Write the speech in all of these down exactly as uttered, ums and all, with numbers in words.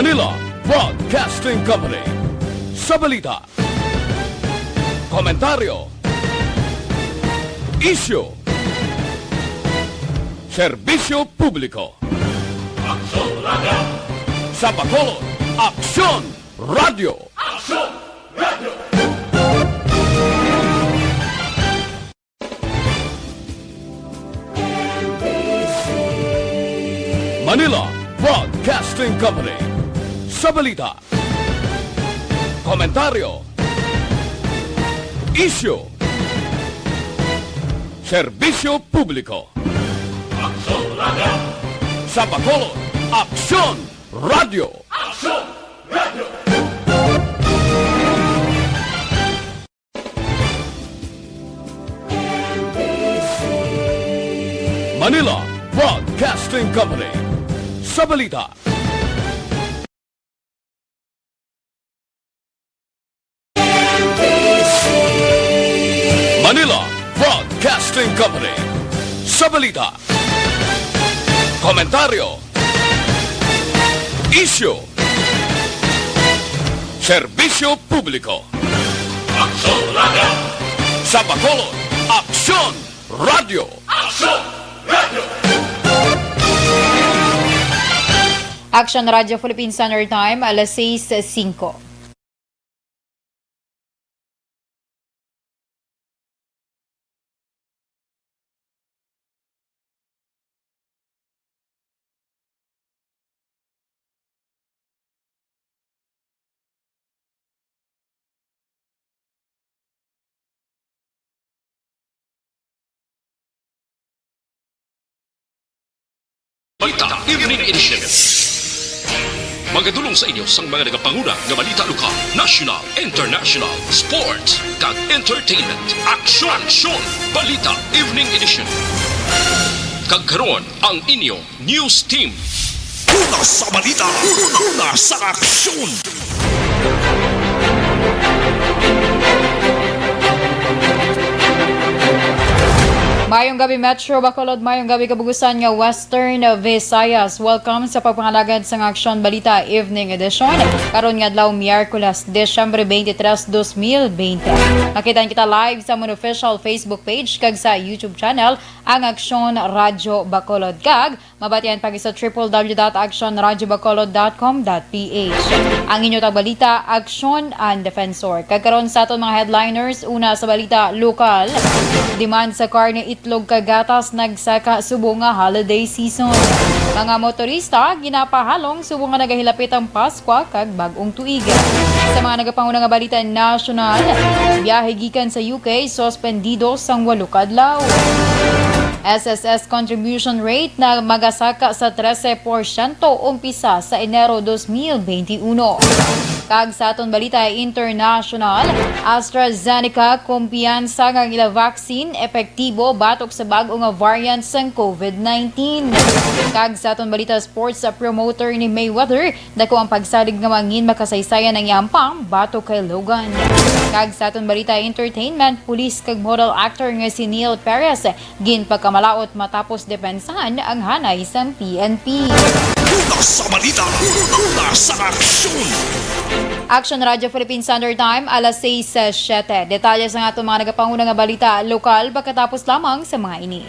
Manila Broadcasting Company. Sa balita, komentaryo, isyu, serbisyo publiko. Aksyon Radio! Sa Bacolod, Aksyon Radio! Aksyon Radio! Manila Broadcasting Company. Sa balita, komentaryo, isyu, serbisyo publiko. Aksyon Radio! Sa Bacolod, Aksyon Radio! Aksyon Radio! Manila Broadcasting Company. Sa balita, Manila Broadcasting Company. Sa balita, komentaryo, isyu, serbisyo publiko. Aksyon Radio! Sa Bacolod, Aksyon Radio! Aksyon Radio! Action Radio Philippine Standard Time, alas sais singko. Balita Evening Edition. Magadulong sa inyo sang mga nagapanguna nga balita lokal, national, international, sports, kag entertainment. Aksyon! Aksyon! Balita Evening Edition. Kag karon, ang inyo news team. Una sa balita, una sa aksyon. Mayong gabi, Metro Bacolod. Mayong gabi, kabugusan nga Western Visayas. Welcome sa pagpangalagad sang Aksyon Balita Evening Edition. Karon nga adlaw, Miyerkules, Disyembre twenty-three, dos mil bente. Makitaan kita live sa amon official Facebook page kag sa YouTube channel, ang Aksyon Radyo Bacolod. Kag mabatian pa sa triple W dot action radyo bacolod dot com dot P H. Ang inyo tagbalita, Aksyon and Defensor. Kag karon sa aton mga headliners, una sa balita lokal, demand sa karne, itlog kag gatas nagsaka subong nga holiday season. Mga motorista ginapahalong subong nga nagahilapit ang Paskwa kag bag-ong tuig. Sa mga nagapanguna nga balita nasyonal, biyahe gikan sa U K suspendido sang walo ka adlaw. S S S contribution rate na magasaka sa trese porsyento umpisa sa Enero dos mil bente uno. Kag sa aton balita international, AstraZeneca kumpiyansa nga ang ila vaccine epektibo batok sa bag-o nga variant sang COVID nineteen. Kag sa aton balita sports, sa promoter ni Mayweather, dako ang pagsalig nga mangin makasaysayan ang iyang pambatok kay Logan. Kag sa aton balita entertainment, pulis kag model actor nga si Neil Perez ginpakamalaot matapos depensahan ang hanay sang P N P. Una sa balita, una sa aksyon. Action Radio Philippine Standard Time, alas sais siyete. Detalye sa aton mga nagapanguna nga balita lokal pagkatapos lamang sa mga ini.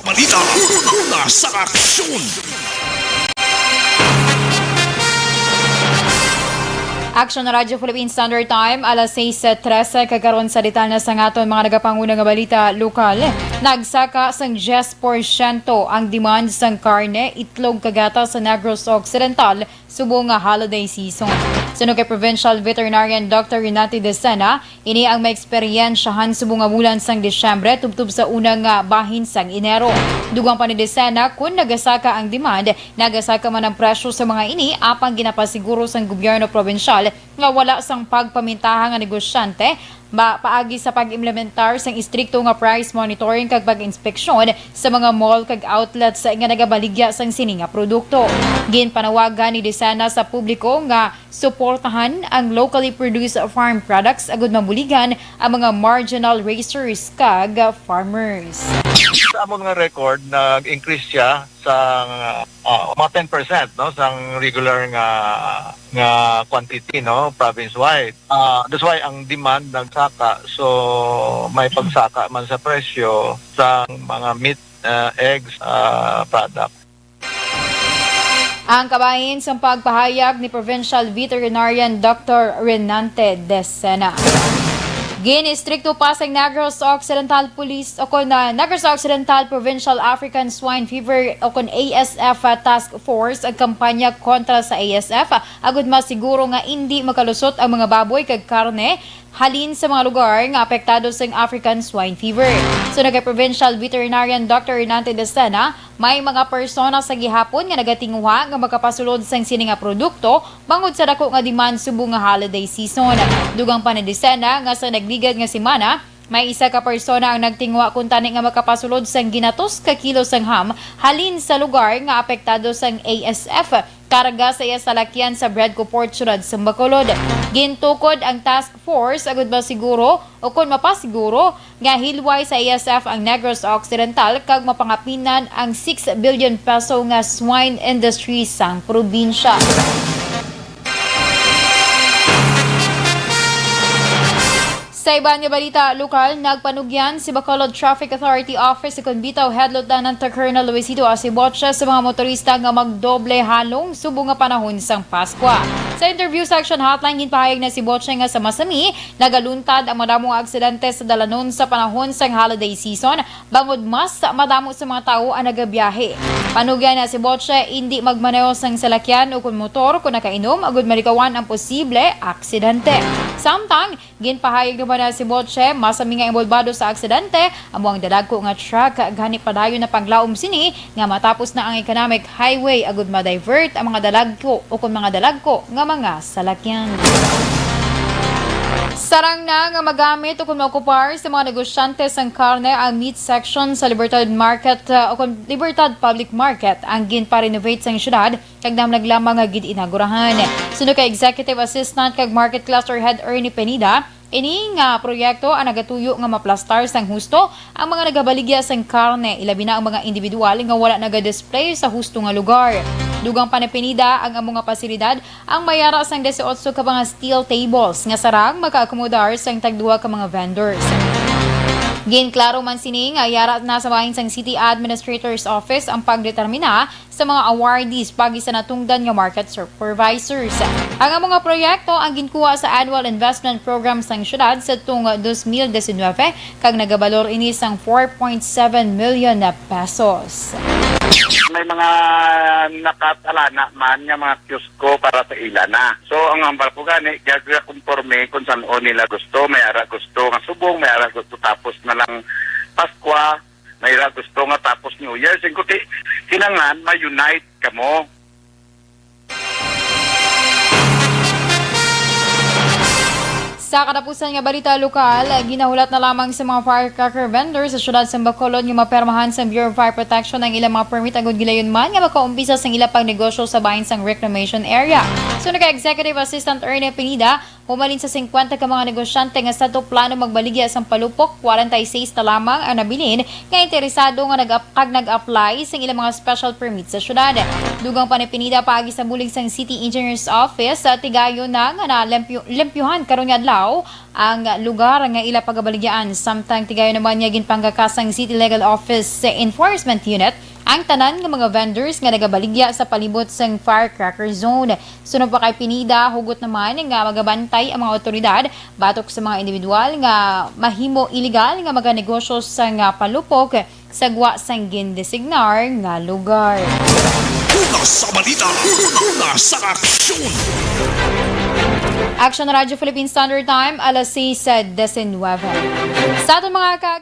Balita una-una sa aksyon. Action Radyo Philippine Standard Time, alas sais trese. Kagaron sa detalye sa aton mga nagapanguna nga balita lokal. Nagsaka sang diyes porsyento ang demand sang karne, itlog kag gatas sa Negros Occidental subong nga holiday season. Suno kay Provincial Veterinarian Doctor Renate Decena, ini ang maeksperyensyahan subong nga bulan sang Disyembre tubtob sa unang nga bahin sang Enero. Dugang pa ni Decena, kun nagasaka ang demand, nagasaka man ang presyo sa mga ini, apang ginapasiguro sang gobyerno probinsyal nga wala sang pagpamintaha nga negosyante ba paagi sa pag-implementar sang istrikto nga price monitoring kag pag-inspeksyon sa mga mall kag outlets nga nagabaligya sang sini nga produkto. Ginpanawagan ni Decena sa publiko nga suportahan ang locally produced farm products agud mabuligan ang mga marginal raisers kag farmers. Sa amon nga record, nag-increase siya sa, ah, mga ten percent, no, sang regular nga nga quantity, no, province-wide. Ah, that's why ang demand nagsaka. So, may pagsaka man sa presyo sa mga meat, ah, eggs, ah, product. Ang kabahin sang pagpahayag ni Provincial Veterinarian Doctor Renante Decena. Gin-istrikto pa sang Negros Occidental Police o kon, ah, Negros Occidental Provincial African Swine Fever o kon A S F, ah, Task Force ang kampanya kontra sa A S F, ah, agud masiguro nga indi makalusot ang mga baboy kag karne halin sa mga lugar nga apektado sang African Swine Fever. Suno kay Provincial Veterinarian Doctor Renante Decena, may mga persona sa gihapon nga nagatinguha nga makapasulod sang sini nga produkto bangod sa dako nga demand subong nga holiday season. Dugang pa ni Decena nga sa nagligad nga semana, may isa ka persona ang nagtinguha kuntani nga makapasulod sang ginatos ka kilo sang ham halin sa lugar nga apektado sang A S F karga sa iya salakyan sa Bredco Port, siyudad sa Bacolod. Gintukod ang task force agud masiguro o kon mapasiguro nga hilway sa A S F ang Negros Occidental kag mapangapinan ang six billion peso nga swine industry sang probinsya. Sa iban nga balita lokal, nagpanugyan si Bacolod Traffic Authority Office si Conbitaw Head Lieutenant Colonel Luisito Asiboche sa mga motorista nga magdoble halong subong nga panahon sang Paskwa. Sa interview sa Action Hotline, ginpahayag ni Asiboche nga sa masami, nagaluntad ang madamo nga aksidente sa dalanon sa panahon sang holiday season, bangod mas madamo sa mga tawo ang nagabiyahe. Panugyan ni Asiboche, indi magmaneho sang salakyan o kon motor kon nakainom, agud malikawan ang posible aksidente. Samtang, ginpahayag naman ni Asiboche, masami nga inbolbado sa aksidente amo ang dalagko nga truck, gani padayon na paglaom sini nga matapos na ang economic highway agud ma-divert ang mga dalagko o kon mga dalagko nga mga salakyan. Sarang na nga magamit o kon maokupar sa mga negosyante sang karne ang meat section sa Libertad Market, uh, o kon Libertad Public Market ang ginpa-renovate sang syudad kag namnag lamang nga gin-inagurahan. Suno kay Executive Assistant kag Market Cluster Head Ernie Penida, ini nga proyekto ang nagatuyo nga maplastar sang husto ang mga nagabaligya sang karne, ilabi na ang mga individual nga wala naga-display sa husto nga lugar. Dugang pa ni Penida, ang amo nga pasilidad ang may ara sang dieciocho ka mga steel tables nga sarang makaakomodar sang tagduha ka mga vendors. Ginklaro man sini nga yara na sa bahin sang City Administrator's Office ang pagdetermina sa mga awardees pagi sa natungdan nga market supervisors. Ang amo nga proyekto ang ginkuha sa Annual Investment Program sang syudad sa tung dos mil diecinuebe kag nagabalor ini sang four point seven million na pesos. May mga nakatalana man nga mga kiosko para sa ila na. So, ang hambal ko gani, gaga konforme kung san-o nila gusto. May ara gusto nga subong, may ara gusto tapos na lang Paskwa, may ara gusto nga tapos New Year. Singkuti, kinanglan, ma-unite kamo. Sa katapusan nga balita lokal, ginahulat na lamang sa mga firecracker vendors sa siyudad sa Bacolod nga mapermahan sa Bureau of Fire Protection ang ilang mga permit agud gilayon man nga makaumpisa sang ila pagnegosyo sa bahin sang reclamation area. Suno kay Executive Assistant Ernie Pineda, humalin sa singkwenta ka mga negosyante nga sadto plano magbaligya sang palupok, kwarenta y seis na lamang ang nabilin nga interesado nga nag-ap-, kag nag-apply sang ilang mga special permit sa syudad. Dugang pa ni Pineda, paagi sa bulig sang City Engineers Office, sa tigayon na nga nalimpyo-, limpyuhan karon nga adlaw ang lugar nga ila pagabaligyaan, samtang tigayon naman nga ginpanggakas sang City Legal Office Enforcement Unit ang tanan nga mga vendors nga nagabaligya sa palibot sang firecracker zone. Suno pa kay Pineda, hugot naman nga magabantay ang mga awtoridad batok sa mga individual nga mahimo iligal nga maganegosyo sang palupok sa gwa sang gindesignar nga lugar. Una sa balita, una sa aksyon. Action Radio Philippine Standard Time, alas seis diecinueve. Sa aton mga ka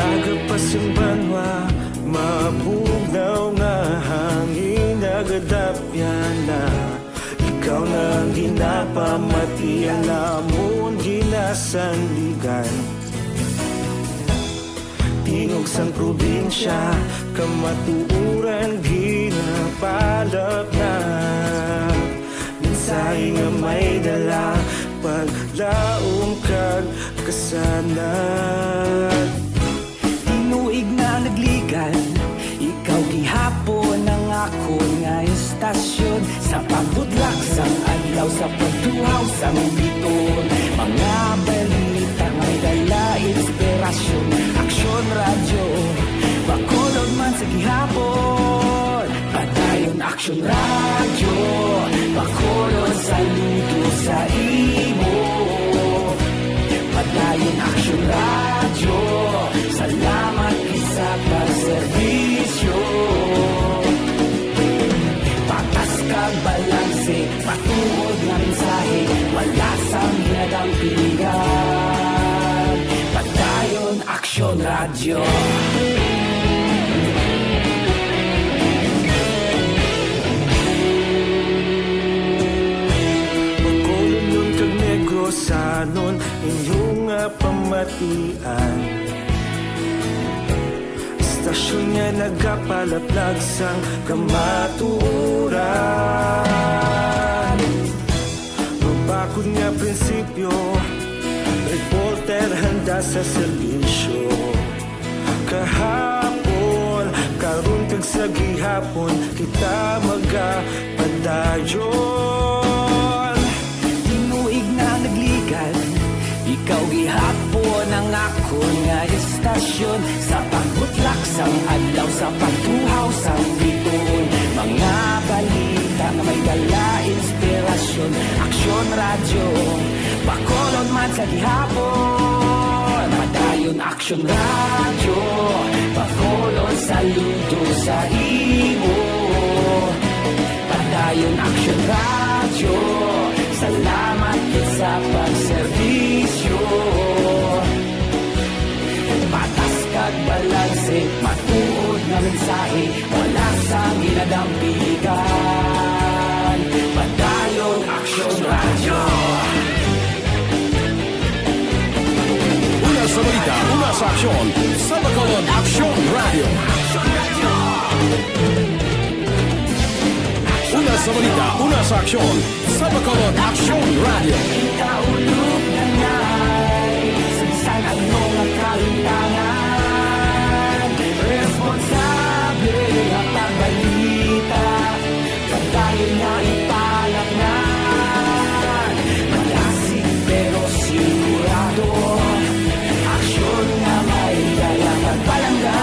Aga pa sang banwa, mabugnaw nga hangin nagadapyan na. Ikaw na ang ginapamati, ang amon ginasandigan. Tingog sang probinsya, kamatuoran ginapalapnap. Mensahe nga may dala, paglaom kag kasanag. Tinuig na nagligan, ikaw gihapon ang akon nga estasyon. Sa pagbudlak sang adlaw, sa pagtuhaw sang biton, mga balita may dala inspirasyon. Aksyon Radyo, Bacolod man sa gihapon. Padayon Aksyon Radyo, Bacolod, saludo sa imo. Padayon Aksyon Radyo, salamat gid sa pagserbisyo. Patas kag balanse, matuod nga mensahe, wala sang hinadang pilihan. Bacolodnon kag Negrosanon, inyo nga pamatian. Istasyon nga nagapalaplag sang kamatuoran. Mabakod nga prinsipyo, reporter handa sa serbisyo. Kahapon, karon kag sa gihapon, kita magapadayon. Tinuig na nagligad, ikaw gihapon ang akon nga istasyon. Sa pagbutlak sang adlaw, sa pagtuhaw sang bituon, mga balita nga may dala inspirasyon. Aksyon Radyo, Bacolod man sa gihapon. Padayon Aksyon Radyo, Bacolod saludo sa imo. Padayon Aksyon Radyo, salamat gid sa pagserbisyo. Patas kag balanse, matuod nga mensahe, wala sang ginadampigan. Padayon Aksyon Radyo. Una sa balita, una sa aksyon, sa Bacolod Aksyon Radyo. Una sa balita, una sa aksyon, sa Bacolod Aksyon Radyo. Kita ulog na ngay, sa bisan ano nga kalimtangan, responsable nga pagbalita. Padayon nga ipalaknag, malasig pero sigurado. Aksyon nga may dala kag palangga.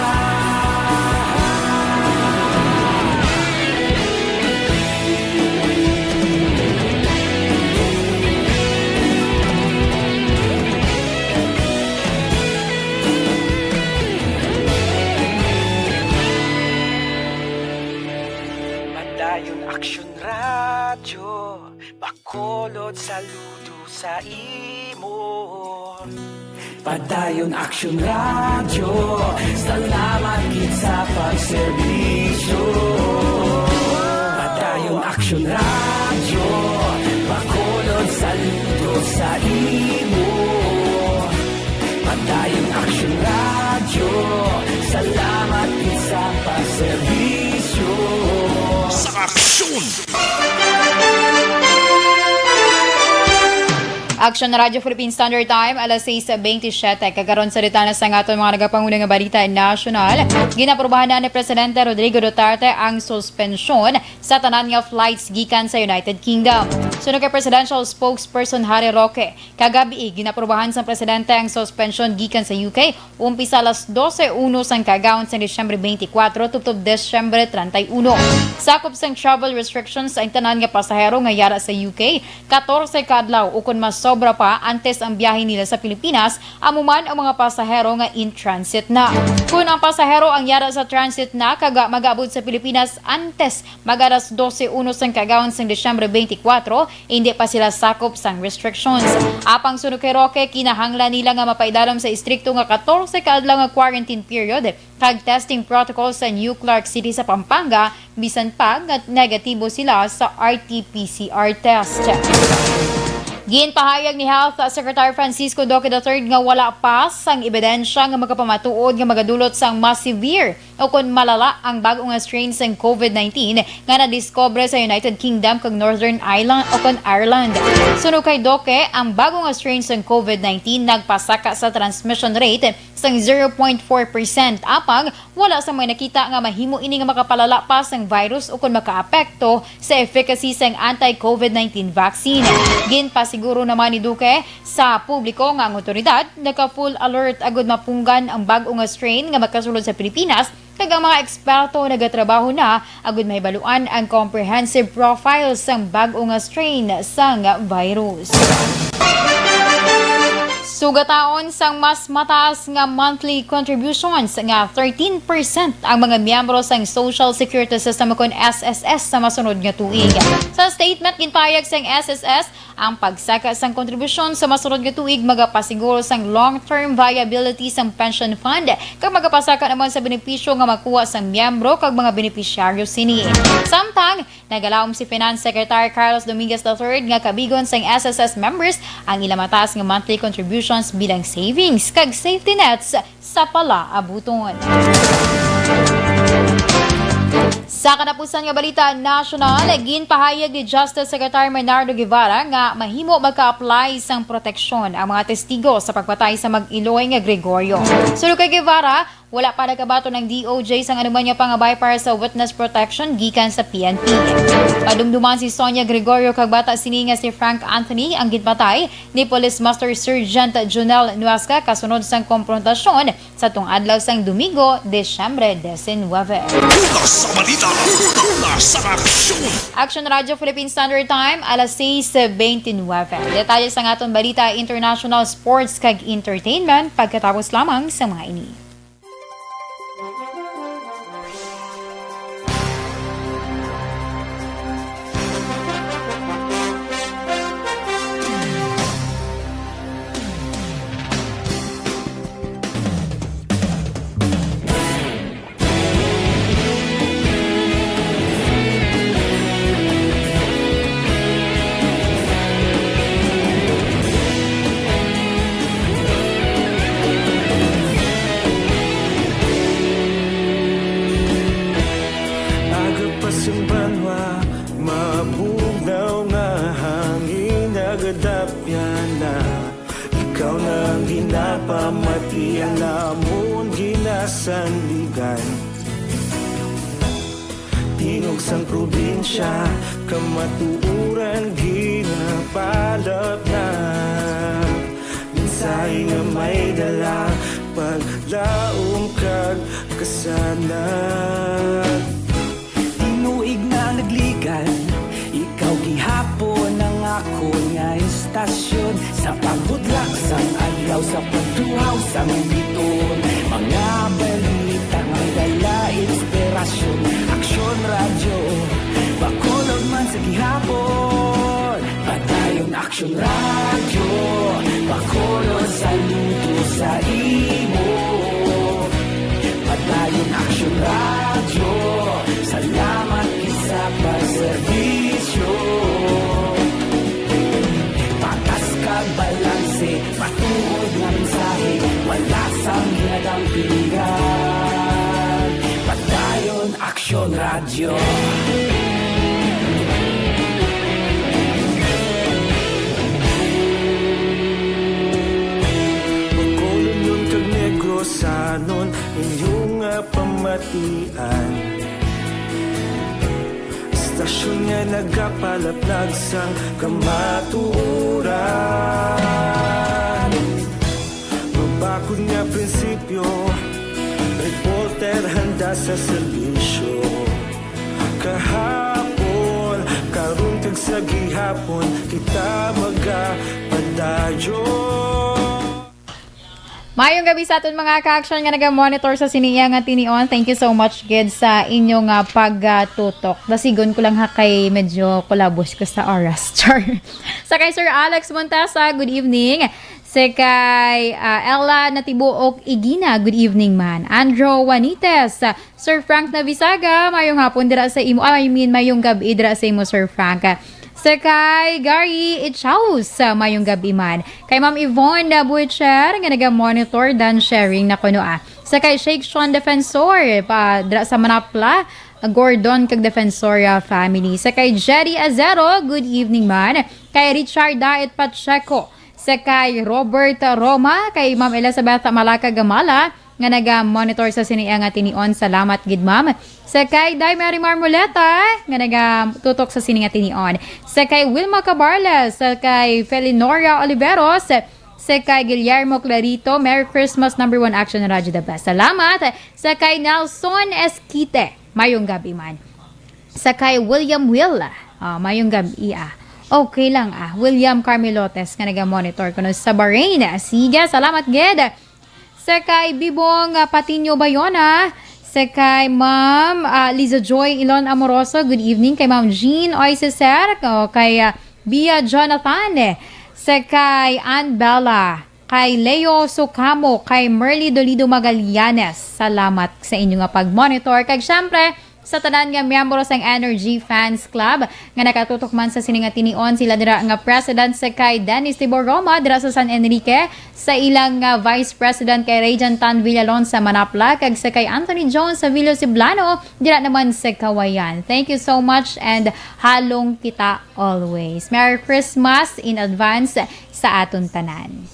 Padayon Aksyon Radyo, Bacolod saludo sa imo. Padayon Aksyon Radyo, salamat gid sa pagserbisyo. Padayon Aksyon Radyo, Bacolod saludo sa imo. Padayon Aksyon Radyo, salamat gid sa pagserbisyo. Sa aksyon! Aksyon Radyo Philippine Standard Time, alas sais bentisiete. Kag karon sa detalye sang aton mga nagapangulo nga balita nasyonal, ginaprubahan na ni Presidente Rodrigo Duterte ang suspensyon sa tanan nga flights gikan sa United Kingdom. Suno kay Presidential Spokesperson Harry Roque, kagabi, ginaprubahan sang Presidente ang suspensyon gikan sa U K umpisa alas dose uno sang kaagahon sang Disyembre twenty-four tubtob Disyembre treinta y uno. Sakop sang travel restrictions ang tanan nga pasahero nga yara sa U K katorse ka adlaw ukon mas sobra pa antes ang biyahe nila sa Pilipinas, amo man ang mga pasahero nga in transit na. Kon ang pasahero ang yara sa transit na kag mag-abot sa Pilipinas antes mag-alas dose uno sang kaagahon sang Disyembre twenty-four, hindi pa sila sakop sang restrictions. Apang suno kay Roque, kinahanglan nila nga mapaidalom sa istrikto nga katorse ka adlaw nga quarantine period kag testing protocol sa New Clark City sa Pampanga, bisan pa nga negatibo sila sa R T P C R test. Ginpahayag ni Health Secretary Francisco Duque the third nga wala pa sang ebidensya nga magapamatuod nga magadulot sang mas severe o kon malala ang bag-o nga strain sang COVID nineteen nga nadiskubre sa United Kingdom kag Northern Ireland o kon Ireland. Suno kay Duque, ang bag-o nga strain sang COVID nineteen nagpasaka sa transmission rate sang zero point four percent, apang wala sang may nakita nga mahimo ini nga makapalala pa sang virus o kon makaapekto sa efficacy sang anti-COVID nineteen vaccine. Ginpasiguro naman ni Duque sa publiko nga ang awtoridad naka-full alert agud mapunggan ang bag-o nga strain nga makasulod sa Pilipinas, kag ang mga eksperto nagatrabaho na agud mahibaluan ang comprehensive profile sang bag-o nga strain sang virus. Sugataon sang mas mataas nga monthly contributions nga thirteen percent ang mga miyembro sang Social Security System ukon S S S sa masunod nga tuig. Sa statement, ginpahayag sang S S S, ang pagsaka sang kontribusyon sa masunod nga tuig magapasiguro sang long-term viability sang pension fund kag magapasaka naman sa benepisyo nga makuha sang miyembro kag mga benepisyaryo sini. Samtang, nagalaom si Finance Secretary Carlos Dominguez the third nga kabigon sang S S S members ang ila mataas nga monthly contributions bilang savings kag safety nets sa palaabuton. Sa katapusan nga balita nasyonal, ginpahayag ni Justice Secretary Menardo Guevara nga mahimo magka-apply sang proteksyon ang mga testigo sa pagpatay sa mag-iloy nga Gregorio. Suno kay Guevara, wala pa nagkabaton ang D O J sang anuman nga pangabay para sa witness protection gikan sa P N P. Madumduman, si Sonia Gregorio kag bata sini nga si Frank Anthony ang ginpatay ni Police Master Sergeant Junel Nuasca kasunod sang komprontasyon sa tong adlaw sang Domingo, Disyembre diecinueve. Una sa balita, una sa aksyon. Action Radio Philippine Standard Time, alas sais beintinuebe. Detalye sang aton balita, international, sports, kag entertainment pagkatapos lamang sa mga ini. Aga pa sing banwa, mabugnaw nga hangin, nagadapyan na. Ikaw na ang ginapamati, ang amon ginasandigan. Tingog sang probinsya, kamatuoran ginapalapnap. Mensahe nga may dala, paglaom kag kasanag. Tinuig na ang nagligan, ikaw gihapon ang akon nga istasyon. Sa pagbudlak sang adlaw, sa pagtuhaw sang biton, mga balita nga dala inspirasyon. Aksyon Radyo, Bacolod man sa gihapon. Padayon Aksyon Radyo, Bacolod, saludo sa imo. Padayon Aksyon Radyo, salamat gid sa pagserbisyo. Patas kag balanse, matuod nga mensahe, wala sang ginadampingan. Padayon Aksyon Radyo. Bacolodnon kag Negrosanon, inyo nga pamatian. Istasyon nga nagapalaplag sang kamatuoran. Mabakod nga prinsipyo, reporter handa sa serbisyo. Kahapon, karon, kag sa gihapon, kita magapadayon. Maayong gabi sa aton mga ka-action nga naga-monitor sa sini iya nga tinion. Thank you so much gid sa inyo nga pagtutok. Dasigon ko lang ha kay medyo kulabos ko sa oras. Char. Sa kay Sir Alex Montesa, good evening. Sa kay, ah, Ella Natibuok Igina, good evening man. Andrew Juanites, ah, Sir Frank Navisaga, mayong hapon dira sa imo, I mean, mayong gab-i dira sa imo, Sir Frank. Sa kay Gary Ichaus, ah, mayong gab-i man. Kay Ma'am Yvonne, ah, Butcher, nga naga-monitor, dan sharing na kuno, ah. Sa kay Shake Sean Defensor, pa, dira sa Manapla, ah, Gordon kag Defensor, ah, family. Sa kay Jerry Azero, good evening man. Kay Richard Daet Pacheco, sa kay Robert Roma, kay Ma'am Elizabeth Malaka Gamala, nga naga-monitor sa sini nga tinion. Salamat gid, ma'am. Sa kay Day Mary Marmoleta, nga nagatutok sa sini nga tinion. Sa kay Wilma Cabarles, sa kay Felinora Oliveros, sa kay Guillermo Clarito, Merry Christmas, number one Action Radyo, the best. Salamat. Sa kay Nelson Esquite, mayong gabi man. Sa kay William Will, ah, mayong gabi, ah. Okay lang, ah. William Carmelotes nga naga-monitor kuno sa Bahrain. Sige, salamat gid. Sa kay Bibong, ah, Patiño Bayona, sa kay Ma'am, ah, Liza Joy Ilon Amoroso, good evening. Kay Ma'am Jean Oy Ceser, o kay, ah, Bia Jonathan, sa kay Ann Bella, kay Leo Socamo, kay Merly Dolido Magallanes. Salamat sa inyo nga pag-monitor. Kag syempre, sa tanan nga miyembro sang Energy Fans Club nga nakatutok man sa sini nga tinion, sila dira nga President sa kay Dennis Tiboroma dira sa San Enrique, sa ilang nga Vice President kay Rayjan Tan Villalon sa Manapla, kag sa kay Anthony Jones sa Villo Siblano dira naman sa Kawayan. Thank you so much and halong kita always. Merry Christmas in advance sa aton tanan.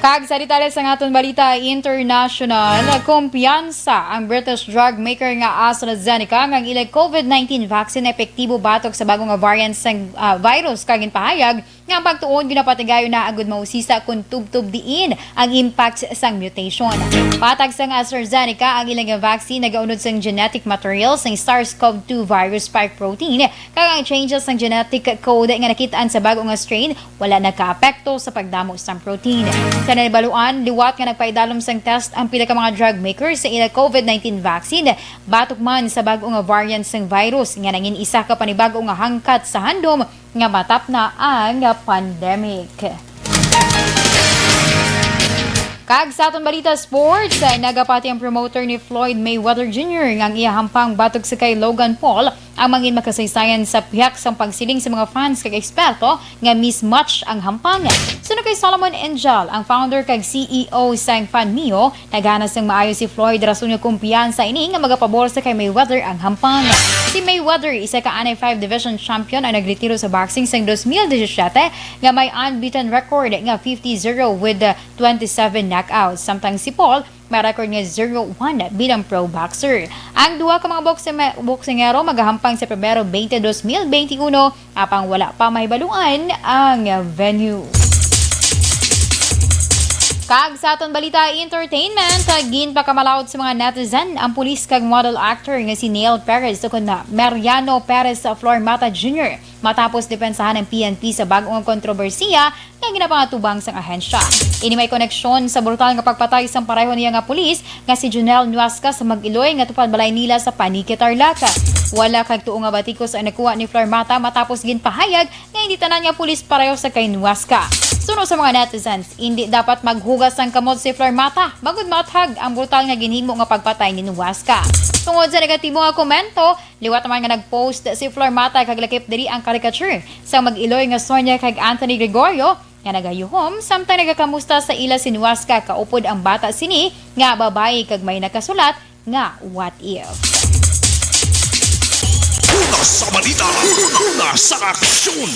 Kag sa detalye sang aton balita international, kumpiyansa ang British drug maker nga AstraZeneca nga ang ila covid nineteen vaccine epektibo batok sa bago nga variant sang, ah, virus, kag ginpahayag nga ang pagtuon ginapatigayon na agud mausisa kon tubtob diin ang impact sang mutation. Patag sang AstraZeneca, ang ila nga vaccine nagaunod sang genetic material sang SARS-CoV two virus spike protein, kag ang changes sang genetic code nga nakit-an sa bago nga strain wala nagkaapekto sa pagdamo sang protein. Sa nahibaluan, liwat nga nagpaidalom sang test ang pila ka mga drug makers sa ila covid nineteen vaccine, batok man sa bago nga variant sang virus nga nangin isa ka panibago nga hangkat sa handom nga matapna ang pandemic. Kag sa aton balita sports, ay nagapati ang promoter ni Floyd Mayweather Junior nga ang iya hampang batok sa kay Logan Paul ang mangin makasaysayan sa pihak sang pagsiling sa mga fans kag eksperto nga mismatch ang hampang. Suno kay Solomon Angel, ang founder kag C E O sang FanMio, nagana sang maayo si Floyd, rason nga kumpiyansa ini nga magapabor sa kay Mayweather ang hampang. Si Mayweather, isa ka anay five division champion, ang nagretiro sa boxing sang dos mil disisiete nga may unbeaten record nga fifty zero with, uh, twenty-seven knockouts, samtang si Paul may record nga zero one bilang pro boxer. Ang duha ka mga bokse-, boksingero magahampang sa Pebrero twenty, dos mil twenty-one, apang wala pa mahibaluan ang venue. Kag sa aton balita entertainment, ginpakamalaut sa mga netizen ang pulis kag model actor nga si Neil Perez ukon na Mariano Perez Flormata Junior matapos depensahan ang P N P sa bag-o nga kontrobersiya nga ginapangatubang sang ahensya. Ini may koneksyon sa brutal nga pagpatay sang pareho niya nga pulis nga si Junel Nuasca sa Mag-Iloy nga tupad balay nila sa Panique, Tarlac. Wala kag tuo nga batikos ang nakuha ni Flormata matapos ginpahayag nga hindi tanan nga pulis pareho sa kay Nuasca. Suno sa mga netizens, hindi dapat maghugas sang kamot si Flormata bangod maathag ang brutal nga ginhimo nga pagpatay ni Nuasca. Tungod sa negatibo nga komento, liwat naman nga nag-post si Flormata kag lakip diri ang caricature sa Mag-Iloy nga Sonia kag Anthony Gregorio nga nagayuhom samtang nagakamusta sa ila si Nuasca, kaupod ang bata sini nga babayi kag may nakasulat nga "What if?" Una sa balita, una sa aksyon.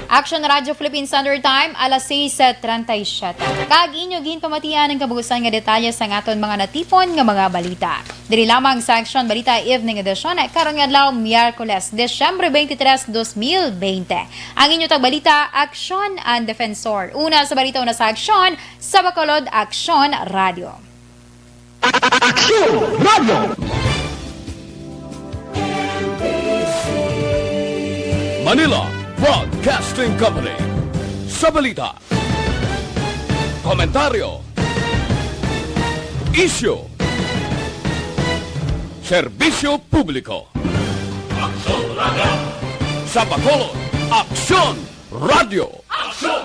Action Radio Philippine Standard Time, alas sais treinta y siete. Kag inyo ginpamatian ang kabugusan nga detalye sa aton mga natipon nga mga balita. Diri lamang sa Aksyon Balita Evening Edition, karon nga adlaw, Miyerkules, Disyembre twenty-three, dos mil bente. Ang inyo tagbalita, Aksyon and Defensor. Una sa balita, una sa aksyon, sa Bacolod, Aksyon Radio. Aksyon Radio. Manila Broadcasting Company. Sa balita, komentaryo, isyu, serbisyo publiko. Aksyon Radio. Sa Bacolod, Aksyon Radio.